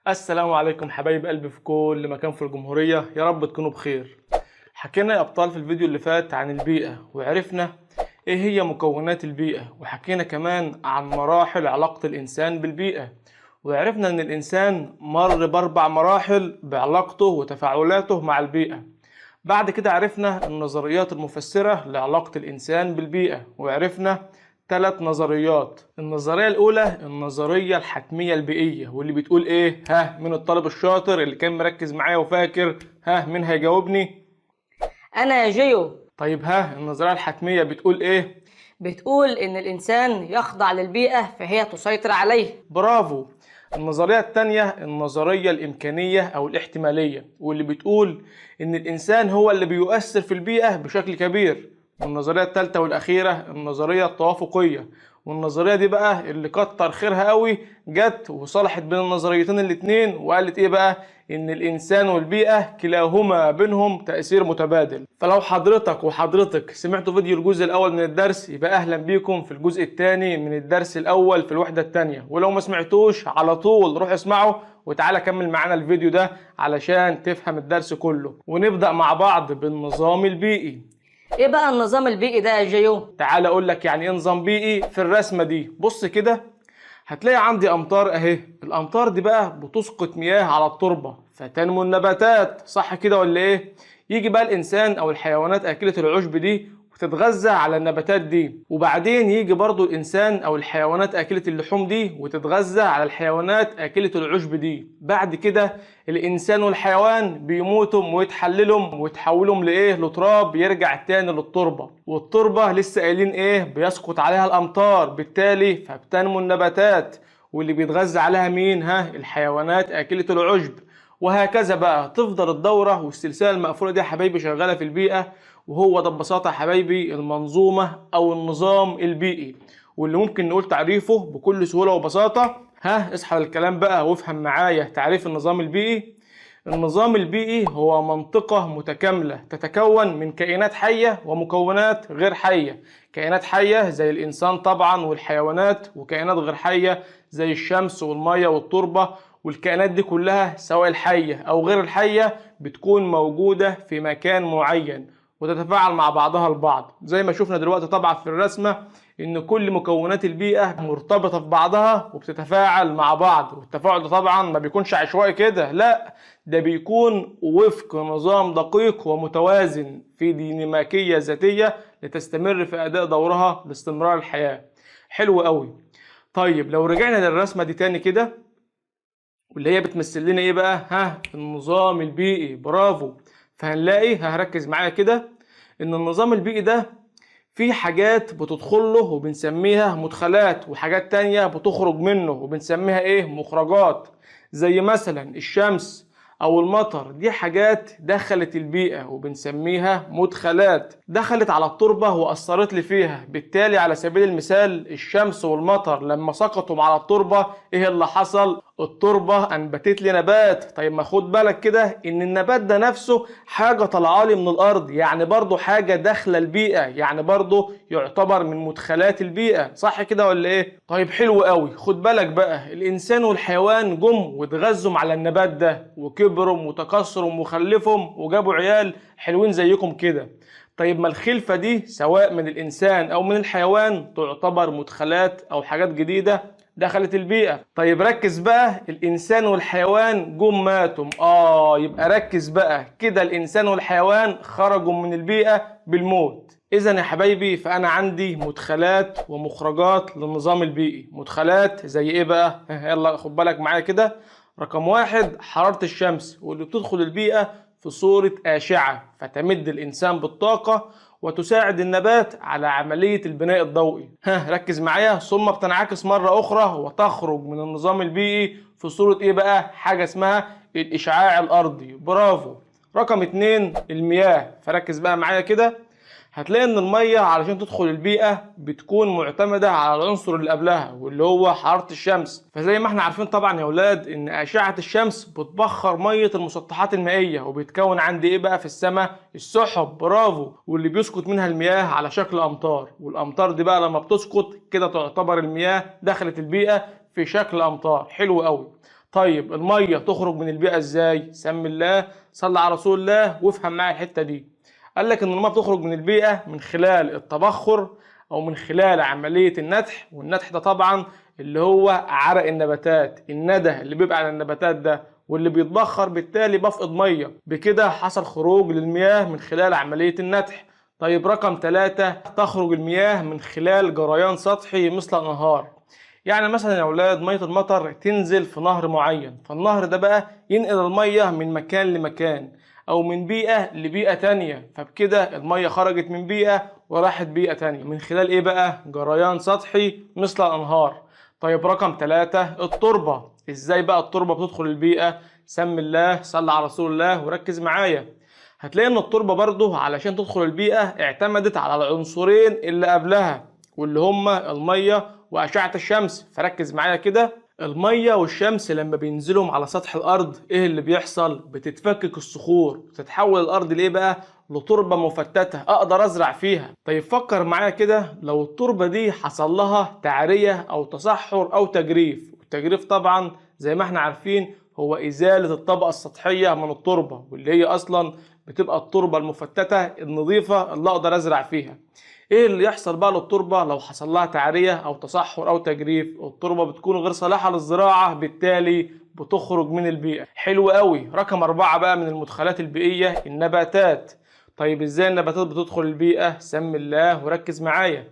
السلام عليكم حبايب قلبي في كل مكان في الجمهورية، يا رب تكونوا بخير. حكينا يا أبطال في الفيديو اللي فات عن البيئة، وعرفنا إيه هي مكونات البيئة، وحكينا كمان عن مراحل علاقة الإنسان بالبيئة، وعرفنا إن الإنسان مر بأربع مراحل بعلاقته وتفاعلاته مع البيئة. بعد كده عرفنا النظريات المفسرة لعلاقة الإنسان بالبيئة، وعرفنا ثلاث نظريات. النظرية الأولى النظرية الحتمية البيئية، واللي بتقول إيه؟ ها، من الطالب الشاطر اللي كان مركز معايا وفاكر؟ ها، مين هيجاوبني؟ أنا يا جيو. طيب ها، النظرية الحتمية بتقول إيه؟ بتقول إن الإنسان يخضع للبيئة فهي تسيطر عليه. برافو. النظرية التانية النظرية الإمكانية أو الاحتمالية، واللي بتقول إن الإنسان هو اللي بيؤثر في البيئة بشكل كبير. والنظرية التالتة والأخيرة النظرية التوافقية، والنظرية دي بقى اللي كتر خيرها قوي، جت وصلحت بين النظريتين الاتنين وقالت إيه بقى؟ إن الإنسان والبيئة كلاهما بينهم تأثير متبادل. فلو حضرتك وحضرتك سمعتوا فيديو الجزء الأول من الدرس يبقى أهلا بيكم في الجزء الثاني من الدرس الأول في الوحدة الثانية، ولو ما سمعتوش على طول روح اسمعه وتعالى كمل معانا الفيديو ده علشان تفهم الدرس كله. ونبدأ مع بعض بالنظام البيئي. إيه بقى النظام البيئي ده يا جيو؟ تعالى اقول لك يعني ايه نظام بيئي في الرسمة دي. بص كده، هتلاقي عندي امطار اهي، الامطار دي بقى بتسقط مياه على التربة فتنمو النباتات، صح كده ولا ايه؟ يجي بقى الانسان او الحيوانات اكلة العشب دي وتتغذى على النباتات دي، وبعدين يجي برضو الانسان او الحيوانات اكلة اللحوم دي وتتغذى على الحيوانات اكلة العشب دي. بعد كده الانسان والحيوان بيموتوا ويتحللوا ويتحولوا لايه؟ لتراب، يرجع تاني للتربة، والتربة لسه قايلين ايه؟ بيسقط عليها الامطار، بالتالي فبتنمو النباتات، واللي بيتغذى عليها مين؟ ها، الحيوانات اكلة العشب. وهكذا بقى تفضل الدورة والسلسلة المقفولة دي يا حبايبي شغالة في البيئة. وهو ده ببساطة يا حبايبي المنظومة أو النظام البيئي، واللي ممكن نقول تعريفه بكل سهولة وبساطة. ها، اصحى للكلام بقى وافهم معايا تعريف النظام البيئي. النظام البيئي هو منطقة متكاملة تتكون من كائنات حية ومكونات غير حية. كائنات حية زي الإنسان طبعا والحيوانات، وكائنات غير حية زي الشمس والمية والتربة. والكائنات دي كلها سواء الحية أو غير الحية بتكون موجودة في مكان معين وتتفاعل مع بعضها البعض، زي ما شفنا دلوقتي طبعا في الرسمة إن كل مكونات البيئة مرتبطة في بعضها وبتتفاعل مع بعض. والتفاعل ده طبعا ما بيكونش عشوائي كده، لا، ده بيكون وفق نظام دقيق ومتوازن في ديناميكية ذاتية لتستمر في أداء دورها لاستمرار الحياة. حلو قوي. طيب لو رجعنا للرسمة دي تاني كده، واللي هي بتمثل لنا ايه بقى؟ ها، النظام البيئي. برافو. فهنلاقي، هركز معايا كده، ان النظام البيئي ده في حاجات بتدخل له وبنسميها مدخلات، وحاجات تانية بتخرج منه وبنسميها ايه؟ مخرجات. زي مثلا الشمس او المطر، دي حاجات دخلت البيئة وبنسميها مدخلات، دخلت على التربة وأثرت لي فيها. بالتالي على سبيل المثال الشمس والمطر لما سقطوا على التربة ايه اللي حصل؟ التربة أنبتت لي نبات. طيب ما خد بالك كده ان النبات ده نفسه حاجة طالعه لي من الأرض، يعني برضو حاجة داخلة البيئة، يعني برضو يعتبر من مدخلات البيئة، صح كده ولا ايه؟ طيب حلو قوي. خد بالك بقى الإنسان والحيوان جم واتغذوا على النبات ده وكبروا وتكاثروا وخلفوا وجابوا عيال حلوين زيكم كده. طيب ما الخلفة دي سواء من الإنسان أو من الحيوان تعتبر مدخلات أو حاجات جديدة دخلت البيئة. طيب ركز بقى، الإنسان والحيوان جم ماتوا، يبقى ركز بقى كده، الإنسان والحيوان خرجوا من البيئة بالموت. إذا يا حبايبي فأنا عندي مدخلات ومخرجات للنظام البيئي. مدخلات زي إيه بقى؟ يلا خد بالك معايا كده. رقم واحد حرارة الشمس، واللي بتدخل البيئة في صورة أشعة فتمد الإنسان بالطاقة وتساعد النبات على عملية البناء الضوئي. ها، ركز معايا. ثم بتنعكس مرة أخرى وتخرج من النظام البيئي في صورة إيه بقى؟ حاجة اسمها الإشعاع الأرضي. برافو. رقم اتنين المياه، فركز بقى معايا كده، هتلاقي ان المية علشان تدخل البيئة بتكون معتمدة على العنصر اللي قبلها واللي هو حرارة الشمس. فزي ما احنا عارفين طبعا يا اولاد ان اشعة الشمس بتبخر مية المسطحات المائية، وبيتكون عندي ايه بقى في السماء؟ السحب. برافو. واللي بيسقط منها المياه على شكل امطار، والامطار دي بقى لما بتسقط كده تعتبر المياه دخلت البيئة في شكل امطار. حلو قوي. طيب المية تخرج من البيئة ازاي؟ سم الله، صلى على رسول الله، وافهم معايا الحتة دي. قال لك ان المية بتخرج من البيئة من خلال التبخر او من خلال عملية النتح، والنتح ده طبعا اللي هو عرق النباتات، الندى اللي بيبقى على النباتات ده واللي بيتبخر، بالتالي بفقد مية، بكده حصل خروج للمياه من خلال عملية النتح. طيب رقم 3، تخرج المياه من خلال جريان سطحي مثل الانهار. يعني مثلا يا اولاد مية المطر تنزل في نهر معين، فالنهر ده بقى ينقل المية من مكان لمكان او من بيئة لبيئه تانية، فبكده المية خرجت من بيئة وراحت بيئة تانية من خلال ايه بقى؟ جريان سطحي مثل الانهار. طيب رقم 3، التربة. ازاي بقى التربة بتدخل البيئة؟ سم الله، صلى على رسول الله، وركز معايا. هتلاقي ان التربة برضو علشان تدخل البيئة اعتمدت على العنصرين اللي قبلها واللي هما المية وأشعة الشمس. فركز معايا كده، المية والشمس لما بينزلهم على سطح الأرض إيه اللي بيحصل؟ بتتفكك الصخور، بتتحول الأرض لإيه بقى؟ لتربة مفتتة أقدر أزرع فيها. طيب فكر معايا كده، لو التربة دي حصل لها تعرية أو تصحر أو تجريف، والتجريف طبعا زي ما احنا عارفين هو إزالة الطبقة السطحية من التربة، واللي هي أصلا بتبقى التربة المفتتة النظيفة اللي أقدر أزرع فيها. ايه اللي يحصل بقى للتربة لو حصل لها تعرية او تصحر او تجريف؟ التربة بتكون غير صالحة للزراعة، بالتالي بتخرج من البيئة. حلو قوي. رقم 4 بقى من المدخلات البيئية، النباتات. طيب ازاي النباتات بتدخل البيئة؟ سم الله وركز معايا.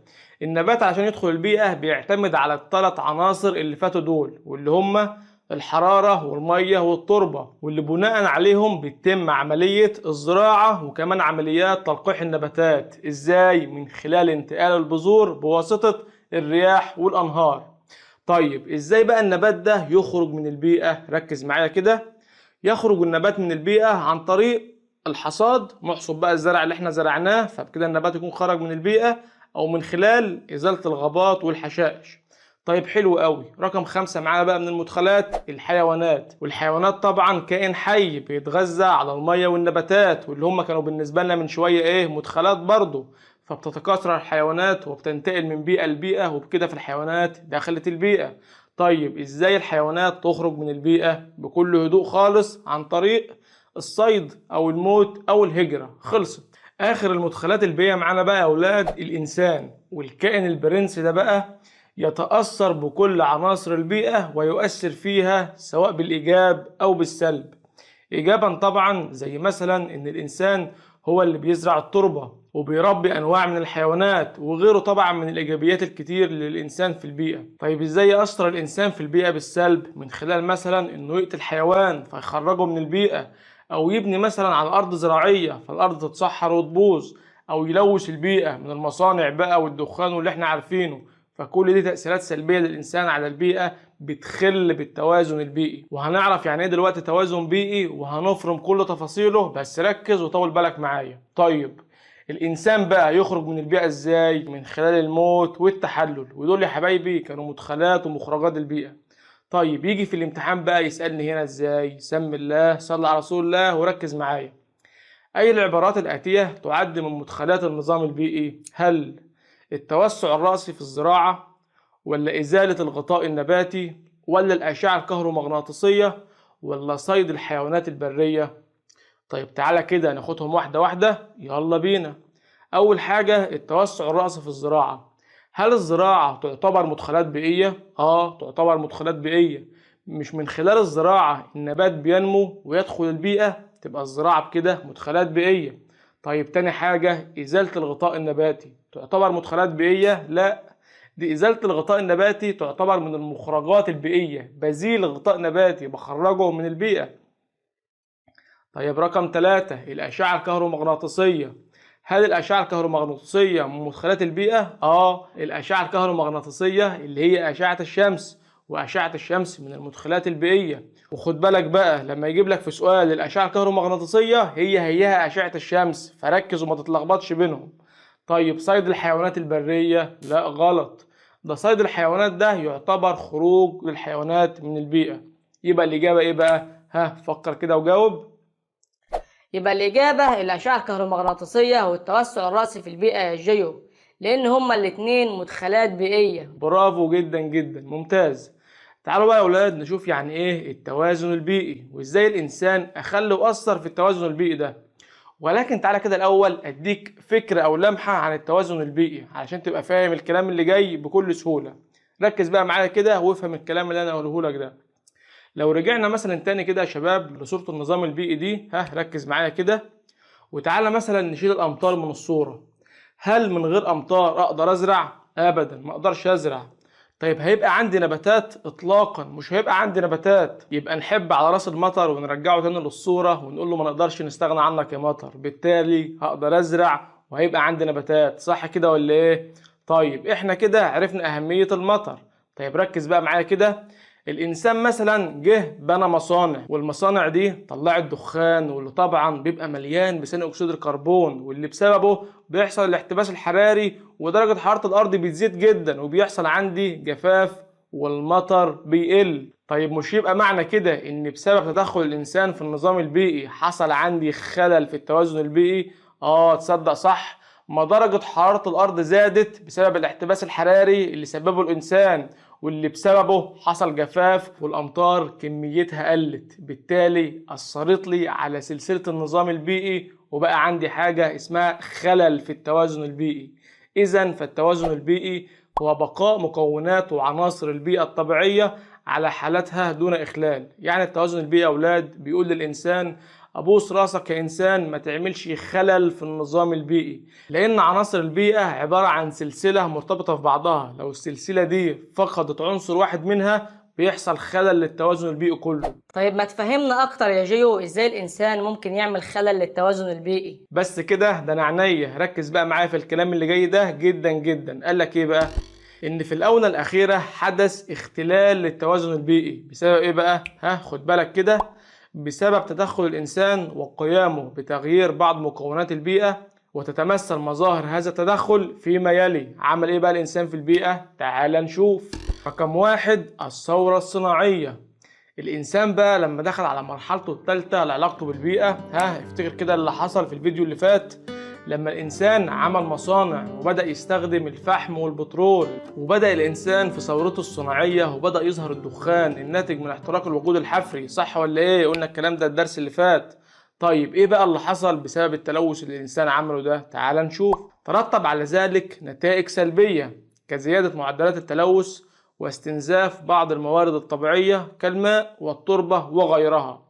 النبات عشان يدخل البيئة بيعتمد على الثلاث عناصر اللي فاتوا دول، واللي هما الحرارة والمية والتربة، واللي بناء عليهم بيتم عملية الزراعة وكمان عمليات تلقيح النباتات. ازاي؟ من خلال انتقال البذور بواسطة الرياح والأنهار. طيب ازاي بقى النبات ده يخرج من البيئة؟ ركز معايا كده. يخرج النبات من البيئة عن طريق الحصاد، نحصد بقى الزرع اللي احنا زرعناه، فبكده النبات يكون خرج من البيئة، او من خلال إزالة الغابات والحشائش. طيب حلو قوي. رقم 5 معانا بقى من المدخلات، الحيوانات. والحيوانات طبعا كائن حي بيتغذى على المية والنباتات، واللي هم كانوا بالنسبة لنا من شوية ايه؟ مدخلات برضو. فبتتكاثر الحيوانات وبتنتقل من بيئة لبيئة، وبكده في الحيوانات دخلت البيئة. طيب ازاي الحيوانات تخرج من البيئة؟ بكل هدوء خالص، عن طريق الصيد او الموت او الهجرة. خلصت. اخر المدخلات البيئية معانا بقى يا اولاد، الانسان. والكائن البرنس ده بقى يتأثر بكل عناصر البيئة ويؤثر فيها سواء بالإيجاب أو بالسلب. إيجابا طبعا زي مثلا إن الإنسان هو اللي بيزرع التربة وبيربي أنواع من الحيوانات وغيره، طبعا من الإيجابيات الكتير للإنسان في البيئة. طيب إزاي يأثر الإنسان في البيئة بالسلب؟ من خلال مثلا إنه يقتل حيوان فيخرجه من البيئة، أو يبني مثلا على أرض زراعية فالأرض تتصحر وتبوظ، أو يلوث البيئة من المصانع بقى والدخان واللي احنا عارفينه. فكل دي تأثيرات سلبية للإنسان على البيئة بتخل بالتوازن البيئي. وهنعرف يعني ايه دلوقتي توازن بيئي وهنفرم كل تفاصيله، بس ركز وطول بالك معايا. طيب الإنسان بقى يخرج من البيئة ازاي؟ من خلال الموت والتحلل، ودول يا حبايبي كانوا مدخلات ومخرجات البيئة. طيب يجي في الامتحان بقى يسألني هنا ازاي؟ سم الله، صلى على رسول الله، وركز معايا. أي العبارات الآتية تعد من مدخلات النظام البيئي؟ هل التوسع الرأسي في الزراعة، ولا إزالة الغطاء النباتي، ولا الأشعة الكهرومغناطيسية، ولا صيد الحيوانات البرية؟ طيب تعالى كده ناخدهم واحدة واحدة، يلا بينا. أول حاجة التوسع الرأسي في الزراعة. هل الزراعة تعتبر مدخلات بيئية؟ تعتبر مدخلات بيئية. مش من خلال الزراعة النبات بينمو ويدخل البيئة، تبقى الزراعة بكده مدخلات بيئية. طيب تاني حاجة إزالة الغطاء النباتي، تعتبر مدخلات بيئية؟ لا، دي إزالة الغطاء النباتي تعتبر من المخرجات البيئية، بزيل غطاء نباتي بخرجه من البيئة. طيب رقم 3 الأشعة الكهرومغناطيسية. هل الأشعة الكهرومغناطيسية من مدخلات البيئة؟ الأشعة الكهرومغناطيسية اللي هي أشعة الشمس، وأشعة الشمس من المدخلات البيئية. وخد بالك بقى لما يجيب لك في سؤال الأشعة الكهرومغناطيسية هي هيها أشعة الشمس، فركز وما تتلخبطش بينهم. طيب صيد الحيوانات البرية؟ لا غلط، ده صيد الحيوانات ده يعتبر خروج للحيوانات من البيئة. يبقى الإجابة إيه بقى؟ ها فكر كده وجاوب. يبقى الإجابة الأشعة الكهرومغناطيسية والتوسع الرأسي في البيئة يا جيو، لأن هما الاتنين مدخلات بيئية. برافو جدا جدا، ممتاز. تعالوا بقى يا أولاد نشوف يعني إيه التوازن البيئي وإزاي الإنسان أخل وأثر في التوازن البيئي ده. ولكن تعالى كده الأول أديك فكرة أو لمحة عن التوازن البيئي علشان تبقى فاهم الكلام اللي جاي بكل سهولة. ركز بقى معايا كده وافهم الكلام اللي أنا هقوله لك ده. لو رجعنا مثلا تاني كده يا شباب لصورة النظام البيئي دي، ها ركز معايا كده، وتعالى مثلا نشيل الأمطار من الصورة. هل من غير أمطار أقدر أزرع؟ أبدا ما أقدرش أزرع. طيب هيبقى عندي نباتات؟ إطلاقا مش هيبقى عندي نباتات. يبقى نحب على راس المطر ونرجعه تاني للصورة ونقول له ما نقدرش نستغنى عنك يا مطر، بالتالي هقدر أزرع وهيبقى عندي نباتات، صح كده ولا إيه؟ طيب إحنا كده عرفنا أهمية المطر. طيب ركز بقى معايا كده، الإنسان مثلا جه بنى مصانع، والمصانع دي طلعت دخان واللي طبعا بيبقى مليان بثاني أكسيد الكربون، واللي بسببه بيحصل الاحتباس الحراري ودرجة حرارة الأرض بتزيد جدا وبيحصل عندي جفاف والمطر بيقل. طيب مش يبقى معنى كده إن بسبب تدخل الإنسان في النظام البيئي حصل عندي خلل في التوازن البيئي؟ تصدق صح، ما درجة حرارة الأرض زادت بسبب الاحتباس الحراري اللي سببه الإنسان واللي بسببه حصل جفاف والأمطار كميتها قلت، بالتالي أثرت لي على سلسلة النظام البيئي وبقى عندي حاجة اسمها خلل في التوازن البيئي. إذن فالتوازن البيئي هو بقاء مكونات وعناصر البيئة الطبيعية على حالتها دون إخلال. يعني التوازن البيئي يا أولاد بيقول للإنسان أبوس راسك يا إنسان ما تعملش خلل في النظام البيئي، لأن عناصر البيئة عبارة عن سلسلة مرتبطة في بعضها، لو السلسلة دي فقدت عنصر واحد منها بيحصل خلل للتوازن البيئي كله. طيب ما تفهمنا أكتر يا جيو إزاي الإنسان ممكن يعمل خلل للتوازن البيئي؟ بس كده ده أنا عينيا، ركز بقى معايا في الكلام اللي جاي ده جدا جدا. قال لك إيه بقى؟ إن في الآونة الأخيرة حدث اختلال للتوازن البيئي بسبب إيه بقى؟ ها خد بالك كده، بسبب تدخل الإنسان وقيامه بتغيير بعض مكونات البيئة، وتتمثل مظاهر هذا التدخل فيما يلي. عمل إيه بقى الإنسان في البيئة؟ تعال نشوف. رقم 1 الثورة الصناعية. الإنسان بقى لما دخل على مرحلته الثالثة لعلاقته بالبيئة، ها افتكر كده اللي حصل في الفيديو اللي فات، لما الإنسان عمل مصانع وبدأ يستخدم الفحم والبترول، وبدأ الإنسان في ثورته الصناعية وبدأ يظهر الدخان الناتج من احتراق الوقود الحفري، صح ولا إيه؟ قلنا الكلام ده الدرس اللي فات. طيب إيه بقى اللي حصل بسبب التلوث اللي الإنسان عمله ده؟ تعال نشوف. ترتب على ذلك نتائج سلبية كزيادة معدلات التلوث واستنزاف بعض الموارد الطبيعية كالماء والتربة وغيرها.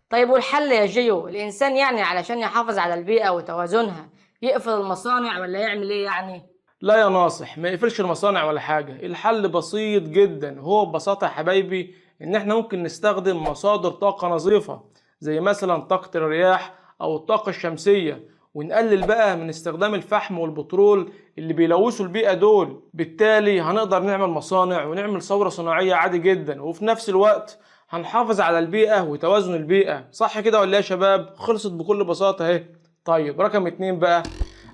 طيب والحل يا جيو؟ الإنسان يعني علشان يحافظ على البيئة وتوازنها يقفل المصانع ولا يعمل ايه يعني؟ لا يا ناصح، ما يقفلش المصانع ولا حاجة. الحل بسيط جدا، هو ببساطة يا حبايبي ان احنا ممكن نستخدم مصادر طاقة نظيفة زي مثلا طاقة الرياح او الطاقة الشمسية، ونقلل بقى من استخدام الفحم والبترول اللي بيلوثوا البيئة دول. بالتالي هنقدر نعمل مصانع ونعمل ثورة صناعية عادي جدا، وفي نفس الوقت هنحافظ على البيئة وتوازن البيئة، صح كده ولا يا شباب؟ خلصت بكل بساطة اهي. طيب رقم 2 بقى،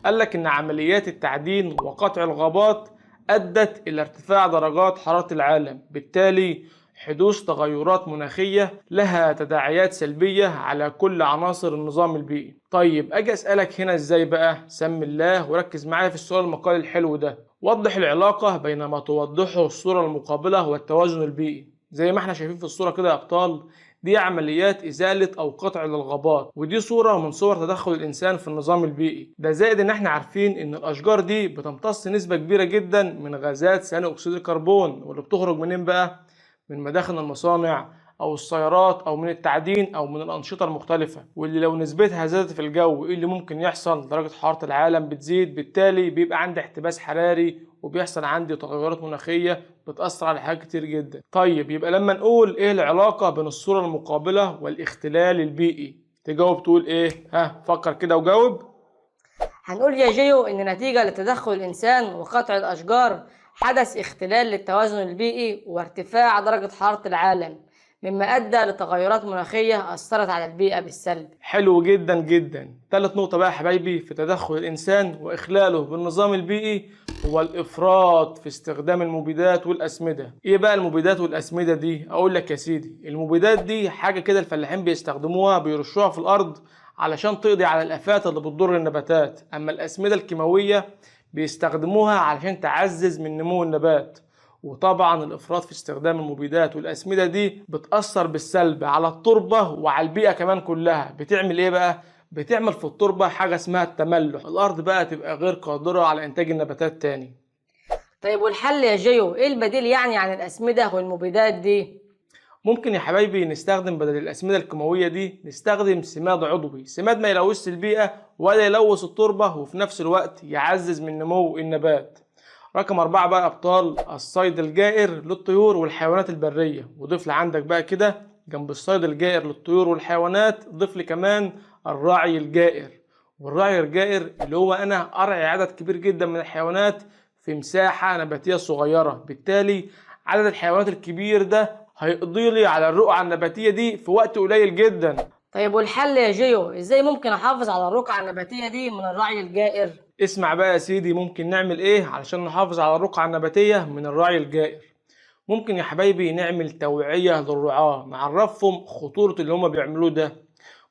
قال لك إن عمليات التعدين وقطع الغابات أدت إلى ارتفاع درجات حرارة العالم، بالتالي حدوث تغيرات مناخية لها تداعيات سلبية على كل عناصر النظام البيئي. طيب أجي أسألك هنا إزاي بقى؟ سم الله وركز معايا في السؤال المقالي الحلو ده. وضح العلاقة بين ما توضحه الصورة المقابلة والتوازن البيئي. زي ما احنا شايفين في الصورة كده يا أبطال، دي عمليات إزالة أو قطع للغابات، ودي صورة من صور تدخل الإنسان في النظام البيئي. ده زائد إن احنا عارفين إن الأشجار دي بتمتص نسبة كبيرة جدا من غازات ثاني أكسيد الكربون، واللي بتخرج منين بقى؟ من مداخن المصانع أو السيارات أو من التعدين أو من الأنشطة المختلفة، واللي لو نسبتها زادت في الجو إيه اللي ممكن يحصل؟ درجة حرارة العالم بتزيد، بالتالي بيبقى عندي احتباس حراري وبيحصل عندي تغيرات مناخية بتأثر على حاجات كتير جدا. طيب يبقى لما نقول إيه العلاقة بين الصورة المقابلة والاختلال البيئي، تجاوب تقول إيه؟ ها فكر كده وجاوب. هنقول يا جيو إن نتيجة لتدخل الإنسان وقطع الأشجار حدث اختلال للتوازن البيئي وارتفاع درجة حرارة العالم، مما أدى لتغيرات مناخية أثرت على البيئة بالسلب. حلو جدا جدا. تالت نقطة بقى يا حبايبي في تدخل الإنسان وإخلاله بالنظام البيئي هو الإفراط في استخدام المبيدات والأسمدة. إيه بقى المبيدات والأسمدة دي؟ أقول لك يا سيدي، المبيدات دي حاجة كده الفلاحين بيستخدموها، بيرشوها في الأرض علشان تقضي على الآفات اللي بتضر النباتات. أما الأسمدة الكيماوية بيستخدموها علشان تعزز من نمو النبات، وطبعا الإفراط في استخدام المبيدات والأسمدة دي بتأثر بالسلب على التربة وعلى البيئة كمان كلها. بتعمل إيه بقى؟ بتعمل في التربة حاجة اسمها التملح، الأرض بقى تبقى غير قادرة على إنتاج النباتات تاني. طيب والحل يا جيو؟ إيه البديل يعني عن الأسمدة والمبيدات دي؟ ممكن يا حبايبي نستخدم بدل الأسمدة الكيماوية دي نستخدم سماد عضوي، سماد ما يلوثش البيئة ولا يلوث التربة، وفي نفس الوقت يعزز من نمو النبات. رقم 4 بقى أبطال، الصيد الجائر للطيور والحيوانات البرية. وضيف لي عندك بقى كده جنب الصيد الجائر للطيور والحيوانات ضيف لي كمان الرعي الجائر. والرعي الجائر اللي هو أنا أرعي عدد كبير جدا من الحيوانات في مساحة نباتية صغيرة، بالتالي عدد الحيوانات الكبير ده هيقضي لي على الرقعة النباتية دي في وقت قليل جدا. طيب والحل يا جيو؟ ازاي ممكن احافظ على الرقعة النباتية دي من الرعي الجائر؟ اسمع بقى يا سيدي، ممكن نعمل ايه علشان نحافظ على الرقعة النباتية من الرعي الجائر؟ ممكن يا حبايبي نعمل توعية للرعاة، نعرفهم خطورة اللي هما بيعملوه ده.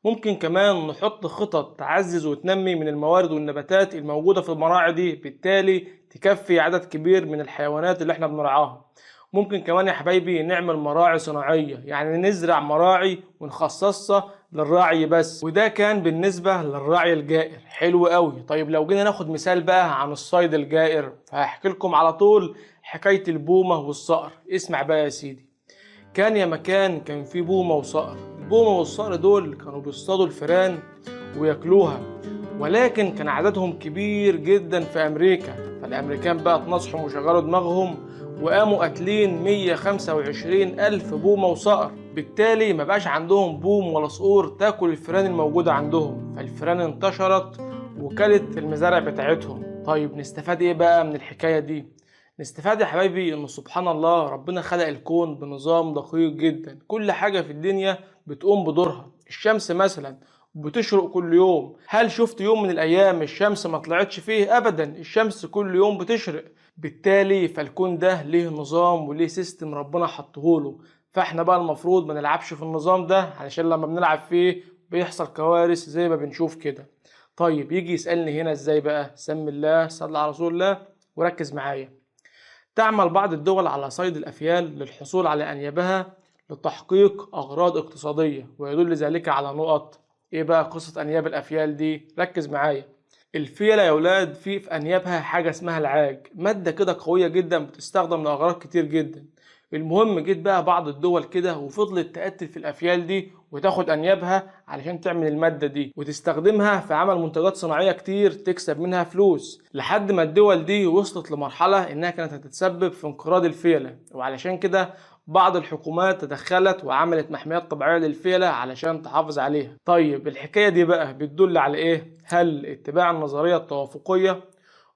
ممكن كمان نحط خطط تعزز وتنمي من الموارد والنباتات الموجودة في المراعي دي، بالتالي تكفي عدد كبير من الحيوانات اللي احنا بنرعاها. ممكن كمان يا حبايبي نعمل مراعي صناعية، يعني نزرع مراعي ونخصصها للرعي بس. وده كان بالنسبة للرعي الجائر. حلو قوي. طيب لو جينا ناخد مثال بقى عن الصيد الجائر، فهحكي لكم على طول حكاية البومة والصقر. اسمع بقى يا سيدي، كان يا مكان كان في بومة وصقر. البومة والصقر دول كانوا بيصطادوا الفئران وياكلوها، ولكن كان عددهم كبير جدا في أمريكا. فالأمريكان بقى اتنصحوا وشغلوا دماغهم وقاموا قاتلين 125 ألف بومة وصقر، بالتالي ما بقاش عندهم بوم ولا صقور تاكل الفئران الموجودة عندهم، فالفئران انتشرت وكلت المزارع بتاعتهم. طيب نستفاد ايه بقى من الحكاية دي؟ نستفاد يا حبايبي ان سبحان الله ربنا خلق الكون بنظام دقيق جدا، كل حاجة في الدنيا بتقوم بدورها. الشمس مثلا بتشرق كل يوم، هل شفت يوم من الايام الشمس ما طلعتش فيه؟ ابدا، الشمس كل يوم بتشرق. بالتالي فالكون ده ليه نظام وليه system ربنا حطهوله، فاحنا بقى المفروض ما نلعبش في النظام ده، علشان لما بنلعب فيه بيحصل كوارث زي ما بنشوف كده. طيب يجي يسألني هنا ازاي بقى؟ سم الله، صلى على رسول الله، وركز معايا. تعمل بعض الدول على صيد الأفيال للحصول على أنيابها لتحقيق أغراض اقتصادية، ويدل ذلك على نقط. ايه بقى قصة أنياب الأفيال دي؟ ركز معايا. الفيلة يا ولاد في أنيابها حاجة اسمها العاج، مادة كده قوية جدا بتستخدم لأغراض كتير جدا. المهم جيت بقى بعض الدول كده وفضلت تقتل في الأفيال دي وتاخد أنيابها علشان تعمل المادة دي وتستخدمها في عمل منتجات صناعية كتير تكسب منها فلوس، لحد ما الدول دي وصلت لمرحلة إنها كانت هتتسبب في انقراض الفيلة. وعلشان كده بعض الحكومات تدخلت وعملت محميات طبيعية للفيلة علشان تحافظ عليها. طيب الحكاية دي بقى بتدل على إيه؟ هل اتباع النظرية التوافقية،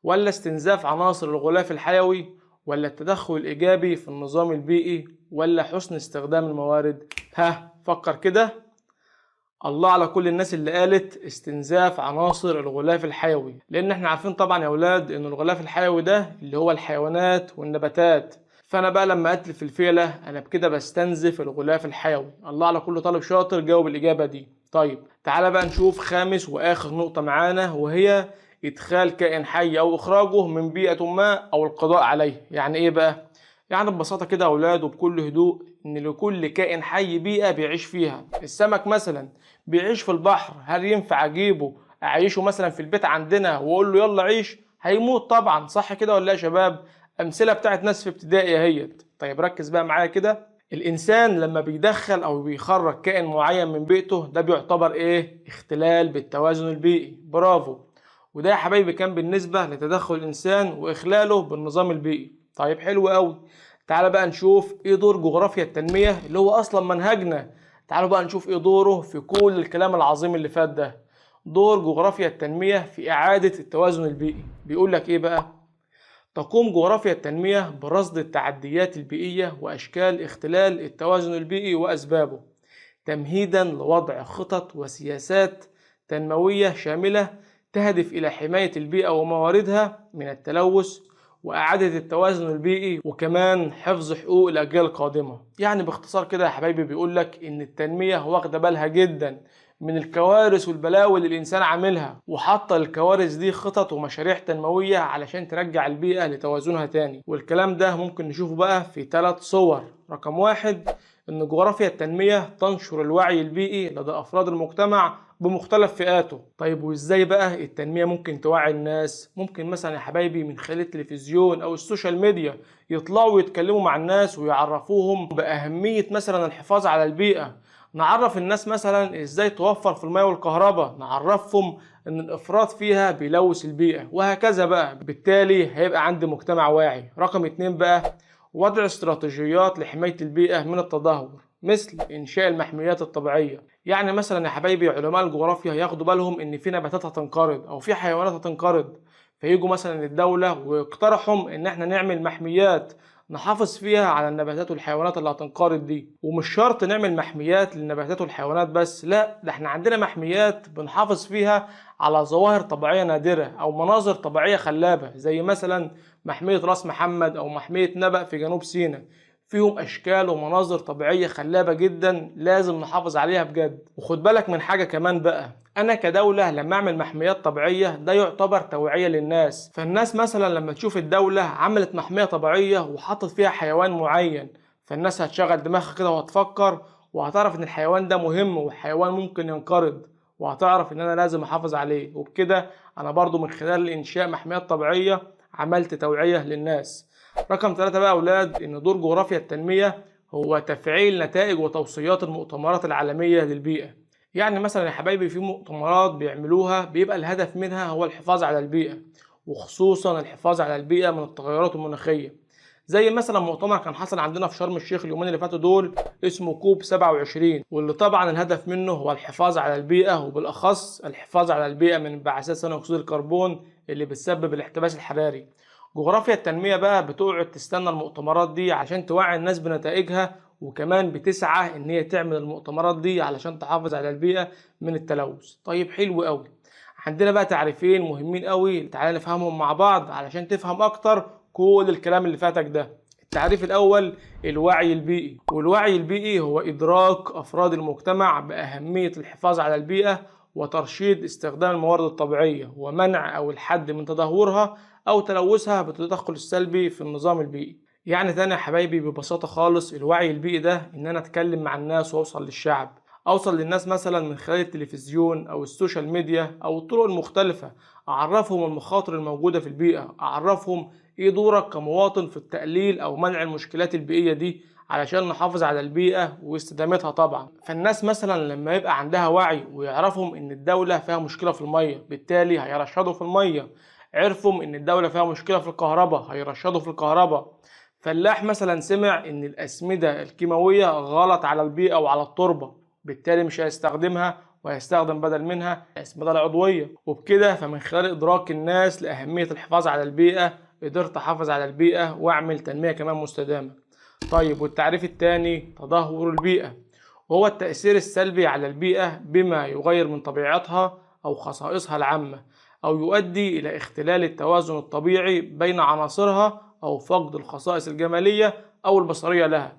ولا استنزاف عناصر الغلاف الحيوي، ولا التدخل الإيجابي في النظام البيئي، ولا حسن استخدام الموارد؟ ها فكر كده. الله على كل الناس اللي قالت استنزاف عناصر الغلاف الحيوي، لأن احنا عارفين طبعا يا أولاد إن الغلاف الحيوي ده اللي هو الحيوانات والنباتات، فأنا بقى لما أقتل في الفيلة أنا بكده بستنزف الغلاف الحيوي. الله على كل طالب شاطر جاوب الإجابة دي. طيب تعالى بقى نشوف خامس وآخر نقطة معانا، وهي إدخال كائن حي أو إخراجه من بيئة ما أو القضاء عليه. يعني إيه بقى؟ يعني ببساطة كده يا أولاد وبكل هدوء، إن لكل كائن حي بيئة بيعيش فيها. السمك مثلا بيعيش في البحر، هل ينفع أجيبه أعيشه مثلا في البيت عندنا وأقول له يلا عيش؟ هيموت طبعا، صح كده ولا يا شباب؟ أمثلة بتاعت ناس في ابتدائي اهيت. طيب ركز بقى معايا كده، الإنسان لما بيدخل أو بيخرج كائن معين من بيئته ده بيعتبر إيه؟ اختلال بالتوازن البيئي. برافو. وده يا حبايبي كان بالنسبة لتدخل الإنسان وإخلاله بالنظام البيئي. طيب حلو قوي. تعالى بقى نشوف إيه دور جغرافيا التنمية اللي هو أصلا منهجنا. تعالوا بقى نشوف إيه دوره في كل الكلام العظيم اللي فات ده. دور جغرافيا التنمية في إعادة التوازن البيئي. بيقول لك إيه بقى؟ تقوم جغرافيا التنمية برصد التعديات البيئية وأشكال اختلال التوازن البيئي وأسبابه، تمهيدا لوضع خطط وسياسات تنموية شاملة تهدف إلى حماية البيئة ومواردها من التلوث وإعادة التوازن البيئي، وكمان حفظ حقوق الأجيال القادمة. يعني باختصار كده يا حبايبي بيقول لك إن التنمية واخدة بالها جدا من الكوارث والبلاوي اللي الإنسان عاملها، وحاطة الكوارث دي خطط ومشاريع تنموية علشان ترجع البيئة لتوازنها تاني. والكلام ده ممكن نشوفه بقى في 3 صور. رقم 1، إن جغرافيا التنمية تنشر الوعي البيئي لدى أفراد المجتمع بمختلف فئاته. طيب وإزاي بقى التنمية ممكن توعي الناس؟ ممكن مثلا يا حبايبي من خلال التلفزيون أو ال social media يطلعوا يتكلموا مع الناس ويعرفوهم بأهمية مثلا الحفاظ على البيئة. نعرف الناس مثلا إزاي توفر في الماء والكهرباء، نعرفهم إن الإفراط فيها بيلوث البيئة، وهكذا بقى. بالتالي هيبقى عندي مجتمع واعي. رقم 2 بقى، وضع استراتيجيات لحماية البيئة من التدهور، مثل إنشاء المحميات الطبيعية. يعني مثلا يا حبايبي علماء الجغرافيا ياخدوا بالهم إن في نباتات هتنقرض أو في حيوانات هتنقرض، فيجوا مثلا للدولة ويقترحوا إن إحنا نعمل محميات نحافظ فيها على النباتات والحيوانات اللي هتنقرض دي. ومش شرط نعمل محميات للنباتات والحيوانات بس، لا، ده احنا عندنا محميات بنحافظ فيها على ظواهر طبيعية نادرة أو مناظر طبيعية خلابة، زي مثلا محمية راس محمد أو محمية نبأ في جنوب سيناء، فيهم أشكال ومناظر طبيعية خلابة جدا لازم نحافظ عليها بجد. وخد بالك من حاجة كمان بقى، أنا كدولة لما أعمل محميات طبيعية ده يعتبر توعية للناس. فالناس مثلا لما تشوف الدولة عملت محمية طبيعية وحطت فيها حيوان معين، فالناس هتشغل دماغها كده وهتفكر وهتعرف إن الحيوان ده مهم وحيوان ممكن ينقرض، وهتعرف إن أنا لازم أحافظ عليه. وبكده أنا برضو من خلال إنشاء محميات طبيعية عملت توعية للناس. رقم 3 بقى أولاد، إن دور جغرافيا التنمية هو تفعيل نتائج وتوصيات المؤتمرات العالمية للبيئة. يعني مثلا يا حبايبي في مؤتمرات بيعملوها بيبقى الهدف منها هو الحفاظ على البيئة، وخصوصا الحفاظ على البيئة من التغيرات المناخية، زي مثلا مؤتمر كان حصل عندنا في شرم الشيخ اليومين اللي فاتوا دول اسمه كوب 27، واللي طبعا الهدف منه هو الحفاظ على البيئة، وبالأخص الحفاظ على البيئة من انبعاثات ثاني أكسيد الكربون اللي بتسبب الاحتباس الحراري. جغرافيا التنمية بقى بتقعد تستنى المؤتمرات دي عشان توعي الناس بنتائجها، وكمان بتسعى ان هي تعمل المؤتمرات دي علشان تحافظ على البيئة من التلوث. طيب حلو قوي، عندنا بقى تعريفين مهمين قوي تعالى نفهمهم مع بعض علشان تفهم اكتر كل الكلام اللي فاتك ده. التعريف الاول، الوعي البيئي. والوعي البيئي هو ادراك افراد المجتمع باهمية الحفاظ على البيئة وترشيد استخدام الموارد الطبيعية ومنع او الحد من تدهورها او تلوثها بالتدخل السلبي في النظام البيئي. يعني تاني يا حبايبي ببساطة خالص، الوعي البيئي ده ان انا اتكلم مع الناس واوصل للشعب، اوصل للناس مثلا من خلال التلفزيون او ال social media او الطرق المختلفة، اعرفهم المخاطر الموجودة في البيئة، اعرفهم ايه دورك كمواطن في التقليل او منع المشكلات البيئية دي علشان نحافظ على البيئة واستدامتها طبعا. فالناس مثلا لما يبقى عندها وعي ويعرفهم ان الدولة فيها مشكلة في المية، بالتالي هيرشدوا في المية، عرفوا ان الدولة فيها مشكلة في الكهرباء هيرشدوا في الكهرباء. فلاح مثلا سمع ان الأسمدة الكيماوية غلط على البيئة وعلى التربة، بالتالي مش هيستخدمها وهيستخدم بدل منها الأسمدة العضوية. وبكده فمن خلال إدراك الناس لأهمية الحفاظ على البيئة قدرت أحافظ على البيئة وأعمل تنمية كمان مستدامة. طيب والتعريف الثاني، تدهور البيئة، وهو التأثير السلبي على البيئة بما يغير من طبيعتها أو خصائصها العامة أو يؤدي إلى اختلال التوازن الطبيعي بين عناصرها أو فقد الخصائص الجمالية أو البصرية لها.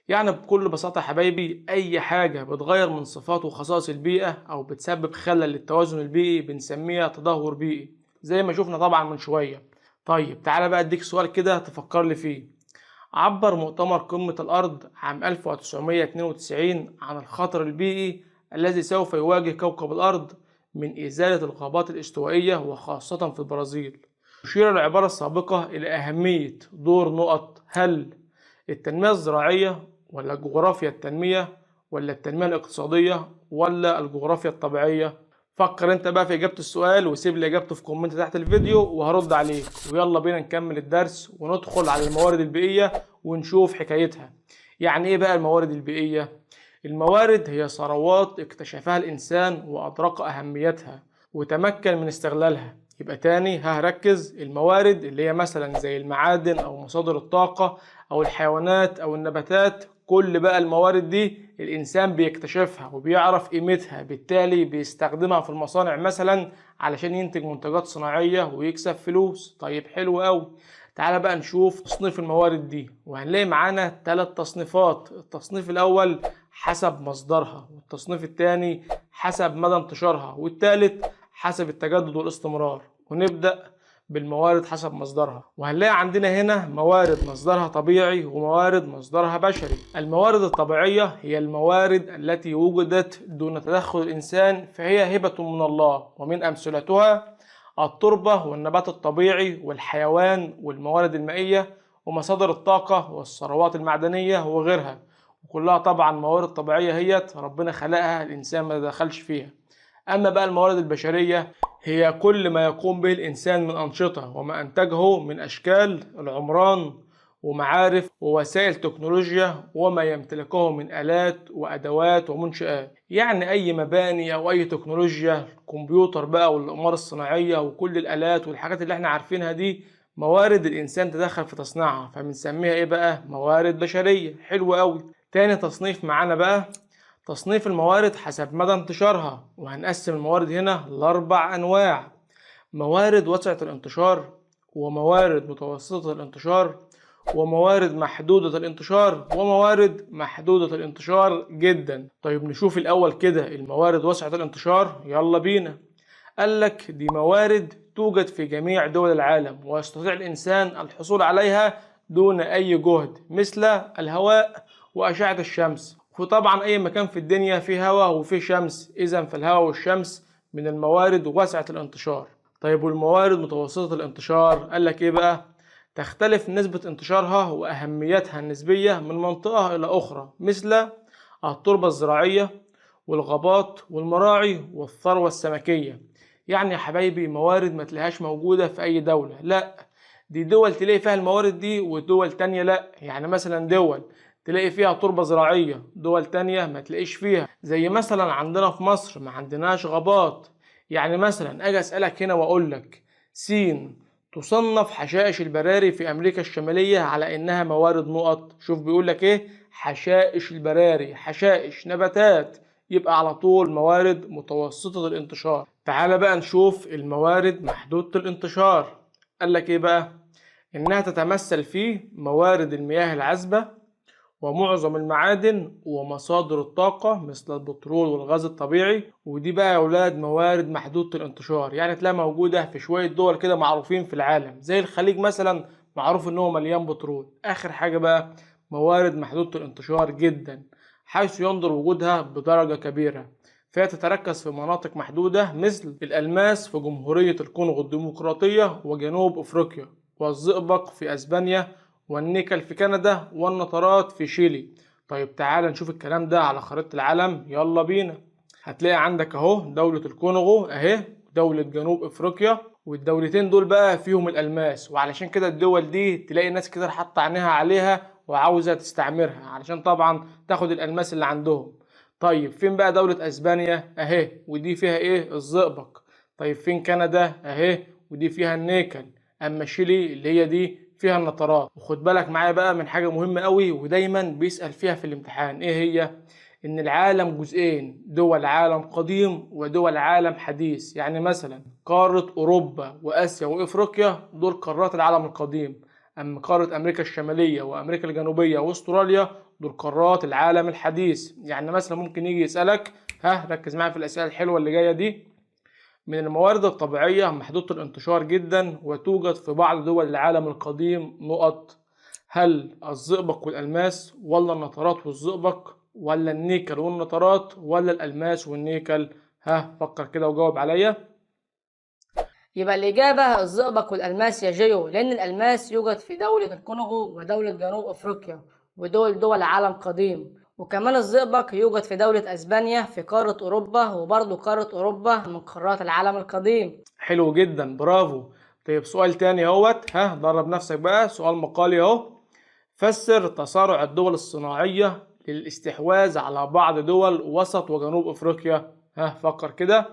يعني بكل بساطة حبايبي، أي حاجة بتغير من صفات وخصائص البيئة أو بتسبب خلل للتوازن البيئي بنسميها تدهور بيئي، زي ما شفنا طبعا من شوية. طيب تعالى بقى أديك سؤال كده تفكر لي فيه. عبر مؤتمر قمة الأرض عام 1992 عن الخطر البيئي الذي سوف يواجه كوكب الأرض من إزالة الغابات الاستوائية وخاصة في البرازيل. تشير العبارة السابقة إلى أهمية دور نقط، هل التنمية الزراعية ولا جغرافيا التنمية ولا التنمية الاقتصادية ولا الجغرافيا الطبيعية؟ فكر انت بقى في إجابة السؤال وسيب لي إجابته في comment تحت الفيديو وهرد عليك. ويلا بينا نكمل الدرس وندخل على الموارد البيئية ونشوف حكايتها. يعني ايه بقى الموارد البيئية؟ الموارد هي ثروات اكتشفها الإنسان وأدرك أهميتها وتمكن من استغلالها. يبقى تاني هركز، الموارد اللي هي مثلا زي المعادن أو مصادر الطاقة أو الحيوانات أو النباتات، كل بقى الموارد دي الإنسان بيكتشفها وبيعرف قيمتها، بالتالي بيستخدمها في المصانع مثلا علشان ينتج منتجات صناعية ويكسب فلوس. طيب حلو قوي. تعال بقى نشوف تصنيف الموارد دي، وهنلاقي معانا 3 تصنيفات. التصنيف الأول حسب مصدرها، والتصنيف الثاني حسب مدى انتشارها، والثالث حسب التجدد والاستمرار. ونبدأ بالموارد حسب مصدرها، وهنلاقي عندنا هنا موارد مصدرها طبيعي وموارد مصدرها بشري. الموارد الطبيعية هي الموارد التي وجدت دون تدخل الإنسان، فهي هبة من الله، ومن أمثلتها التربة والنبات الطبيعي والحيوان والموارد المائية ومصادر الطاقة والثروات المعدنية وغيرها، وكلها طبعا موارد طبيعية هي ربنا خلقها الإنسان ما دخلش فيها. أما بقى الموارد البشرية هي كل ما يقوم به الإنسان من أنشطة وما أنتجه من أشكال العمران ومعارف ووسائل تكنولوجيا وما يمتلكه من آلات وأدوات ومنشآت. يعني أي مباني أو أي تكنولوجيا، الكمبيوتر بقى والأقمار الصناعية وكل الآلات والحاجات اللي احنا عارفينها دي موارد الإنسان تدخل في تصنيعها، فبنسميها إيه بقى؟ موارد بشرية. حلو قوي. تاني تصنيف معانا بقى تصنيف الموارد حسب مدى انتشارها، وهنقسم الموارد هنا ل4 أنواع: موارد واسعة الانتشار، وموارد متوسطة الانتشار، وموارد محدودة الانتشار، وموارد محدودة الانتشار جدا. طيب نشوف الأول كده الموارد واسعة الانتشار، يلا بينا. قالك دي موارد توجد في جميع دول العالم ويستطيع الإنسان الحصول عليها دون أي جهد، مثل الهواء وأشعة الشمس. وطبعا أي مكان في الدنيا فيه هواء وفيه شمس، إذا فالهواء والشمس من الموارد واسعة الانتشار. طيب والموارد متوسطة الانتشار قالك إيه بقى؟ تختلف نسبة انتشارها وأهميتها النسبية من منطقة إلى أخرى، مثل التربة الزراعية والغابات والمراعي والثروة السمكية. يعني يا حبايبي موارد ما تلاقيهاش موجودة في أي دولة، لا دي دول تلاقي فيها الموارد دي ودول تانية لا. يعني مثلا دول تلاقي فيها تربة زراعية، دول تانية ما تلاقيش فيها. زي مثلا عندنا في مصر ما عندناش غابات. يعني مثلا أجي أسألك هنا وأقول لك سين تصنف حشائش البراري في أمريكا الشمالية على إنها موارد نقط. شوف بيقول لك إيه؟ حشائش البراري، حشائش نباتات، يبقى على طول موارد متوسطة الانتشار. تعال بقى نشوف الموارد محدودة الانتشار. قال لك إيه بقى؟ إنها تتمثل في موارد المياه العذبة ومعظم المعادن ومصادر الطاقة مثل البترول والغاز الطبيعي. ودي بقى يا أولاد موارد محدودة الانتشار، يعني تلاقي موجودة في شوية دول كده معروفين في العالم، زي الخليج مثلا معروف إن هو مليان بترول. آخر حاجة بقى موارد محدودة الانتشار جدا، حيث يندر وجودها بدرجة كبيرة، فهي تتركز في مناطق محدودة مثل الألماس في جمهورية الكونغو الديمقراطية وجنوب أفريقيا، والزئبق في أسبانيا، والنيكل في كندا، والنطرات في شيلي. طيب تعال نشوف الكلام ده على خريطة العالم، يلا بينا. هتلاقي عندك اهو دولة الكونغو اهي، دولة جنوب افريقيا، والدولتين دول بقى فيهم الألماس، وعلشان كده الدول دي تلاقي ناس كتير حاطة عينيها عليها وعاوزة تستعمرها علشان طبعا تاخد الألماس اللي عندهم. طيب فين بقى دولة اسبانيا؟ اهي، ودي فيها ايه؟ الزئبق. طيب فين كندا؟ اهي، ودي فيها النيكل. اما شيلي اللي هي دي فيها النطرات. وخد بالك معايا بقى من حاجة مهمة قوي ودايما بيسأل فيها في الامتحان، ايه هي؟ ان العالم جزئين، دول عالم قديم ودول عالم حديث. يعني مثلا قارة اوروبا واسيا وافريقيا دول قارات العالم القديم، اما قارة امريكا الشمالية وامريكا الجنوبية واستراليا دول قارات العالم الحديث. يعني مثلا ممكن يجي يسألك، ها ركز معايا في الاسئلة الحلوة اللي جاية دي، من الموارد الطبيعية محدودة الانتشار جدا وتوجد في بعض دول العالم القديم نقط، هل الزئبق والألماس، ولا النطرات والزئبق، ولا النيكل والنطرات، ولا الألماس والنيكل؟ ها فكر كده وجاوب عليا. يبقى الإجابة الزئبق والألماس يا جيو، لأن الألماس يوجد في دولة الكونغو ودولة جنوب أفريقيا ودول دول عالم قديم، وكمان الزئبق يوجد في دولة أسبانيا في قارة أوروبا، وبرضه قارة أوروبا من قارات العالم القديم. حلو جدا، برافو. طيب سؤال تاني اهوت، ها درب نفسك بقى، سؤال مقالي اهو. فسر تسارع الدول الصناعية للاستحواذ على بعض دول وسط وجنوب أفريقيا. ها فكر كده.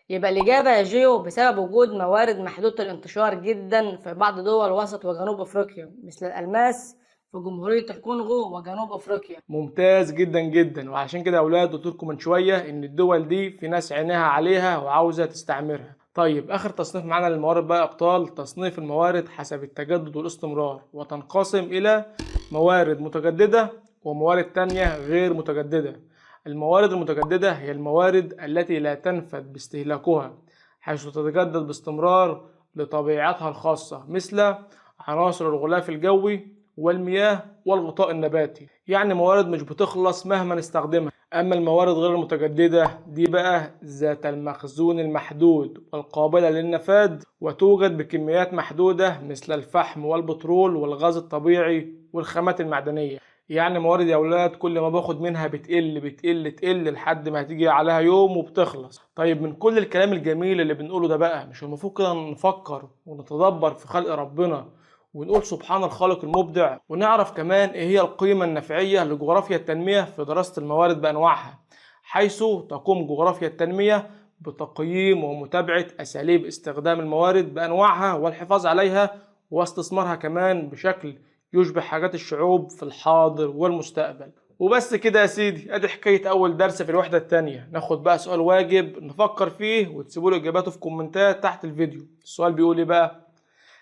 يبقى الإجابة يا جيو بسبب وجود موارد محدودة الانتشار جدا في بعض دول وسط وجنوب أفريقيا مثل الألماس في جمهورية الكونغو وجنوب أفريقيا. ممتاز جدا جدا. وعشان كده يا أولاد قلت لكم من شوية إن الدول دي في ناس عينيها عليها وعاوزة تستعمرها. طيب آخر تصنيف معانا للموارد بقى يا أبطال، تصنيف الموارد حسب التجدد والاستمرار، وتنقسم إلى موارد متجددة وموارد تانية غير متجددة. الموارد المتجددة هي الموارد التي لا تنفد باستهلاكها، حيث تتجدد باستمرار لطبيعتها الخاصة، مثل عناصر الغلاف الجوي والمياه والغطاء النباتي. يعني موارد مش بتخلص مهما نستخدمها. أما الموارد غير المتجددة دي بقى ذات المخزون المحدود والقابلة للنفاد، وتوجد بكميات محدودة مثل الفحم والبترول والغاز الطبيعي والخامات المعدنية. يعني موارد يا أولاد كل ما باخد منها بتقل بتقل تقل لحد ما هتيجي عليها يوم وبتخلص. طيب من كل الكلام الجميل اللي بنقوله ده بقى، مش المفروض كده نفكر ونتدبر في خلق ربنا ونقول سبحان الخالق المبدع، ونعرف كمان ايه هي القيمة النفعية لجغرافيا التنمية في دراسة الموارد بأنواعها، حيث تقوم جغرافيا التنمية بتقييم ومتابعة أساليب استخدام الموارد بأنواعها والحفاظ عليها واستثمارها كمان بشكل يشبه حاجات الشعوب في الحاضر والمستقبل. وبس كده يا سيدي، ادي حكاية اول درس في الوحدة التانية. ناخد بقى سؤال واجب نفكر فيه وتسيبوا لي اجاباته في كومنتات تحت الفيديو. السؤال بيقول ايه بقى؟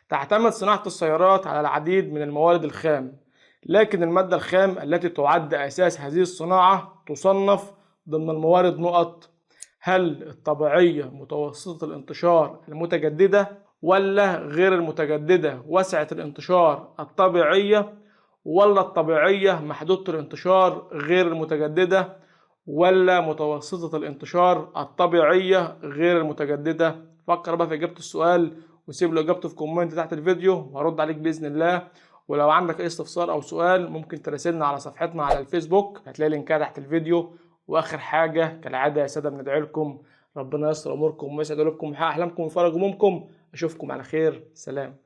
تعتمد صناعة السيارات على العديد من الموارد الخام، لكن المادة الخام التي تعد أساس هذه الصناعة تصنف ضمن الموارد نقط. هل الطبيعية متوسطة الانتشار المتجددة، ولا غير المتجددة واسعة الانتشار الطبيعية، ولا الطبيعية محدودة الانتشار غير المتجددة، ولا متوسطة الانتشار الطبيعية غير المتجددة؟ فكر بقى في إجابة السؤال وسيب له إجابته في comment تحت الفيديو وهرد عليك بإذن الله. ولو عندك أي استفسار أو سؤال ممكن تراسلنا على صفحتنا على الفيسبوك، هتلاقي لينكها تحت الفيديو. وآخر حاجة كالعادة يا سادة بندعي لكم ربنا ييسر أموركم ويسعد قلوبكم ويحقق أحلامكم ويفرج همومكم. أشوفكم على خير، سلام.